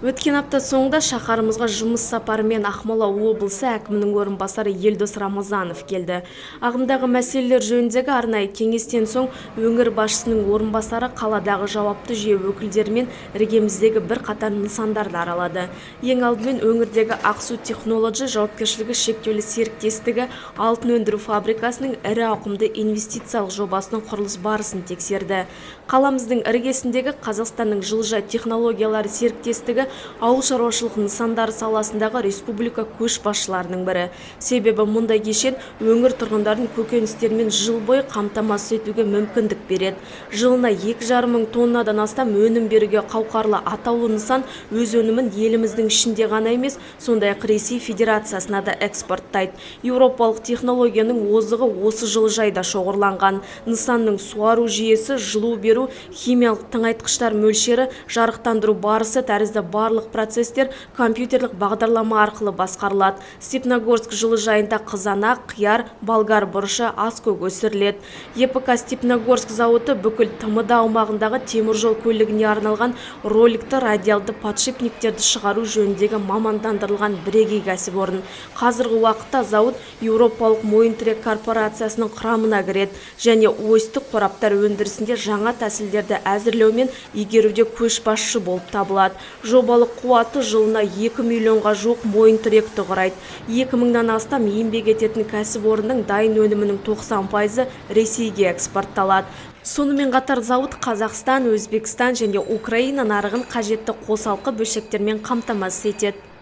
Өткен апта соңында шаһарымызға жұмыс сапарымен Ақмола облысы әкімінің орынбасары Елдос Рамазанов келді. Ағымдағы мәселелер жөніндегі арнайы кеңестен соң өңір басшысының орынбасары қаладағы жауапты жүйе өкілдерімен іргеміздегі бірқатар нысандарды аралады. Ең алдымен өңірдегі «Ақсу Технолоджи» жауапкершілігі шектеулі серіктестігі алтын өндіру фабрикасының ірі ауқымды инвестициялық жобасының құрылыс барысын тексерді. Қаламыздың іргесіндегі Қазақстанның жылыжай технологиялары серіктестігі ауыл шаруашылық нысандары саласындағы республика көшбасшыларының бірі. Себебі мұндай кешен өңір тұрғындарын көкөністермен жыл бойы қамтамасыз етуге мүмкіндік береді. Жылына 2,5 мың тоннадан астам өнім беруге қауқарлы атаулы нысан өз өнімін еліміздің ішінде ғана емес, сондай-ақ Ресей Федерациясына да экспорттайды. Еуропалық технологияның озығы осы жылыжайда шоғырланған. Нысанның суару жүйесі, жылу беру, химиялық тыңайтқыштар мөлшері, жарықтандыру барысы тәрізді барлық процестер компьютерлік бағдарлама арқылы басқарылады. Степногорск жылыжайында қызанақ, қияр, болгар бұрышы, аскөк өсіріледі. ЕПК «Степногорск» зауыты бүкіл ТМД аумағындағы теміржол көлігіне арналған роликті радиалды подшипниктерді шығару жөніндегі мамандандырылған бірегей кәсіпорын. Қазіргі уақытта зауыт Еуропалық мойынтірек корпорациясының құрамына кіреді және осьтік қораптар өндірісінде жаңа тәсілдерді әзірлеу мен игеруде көшбасшы болып табылады. Жобалық қуаты жылына 2 миллионға жуық мойынтіректі құрайды. 2000-нан астам еңбек ететін кәсіпорынның дайын өнімінің 90%-ы Ресейге экспортталады. Сонымен қатар зауыт Қазақстан, Өзбекстан және Украина нарығын қажетті қосалқы бөлшектермен қамтамасыз етеді.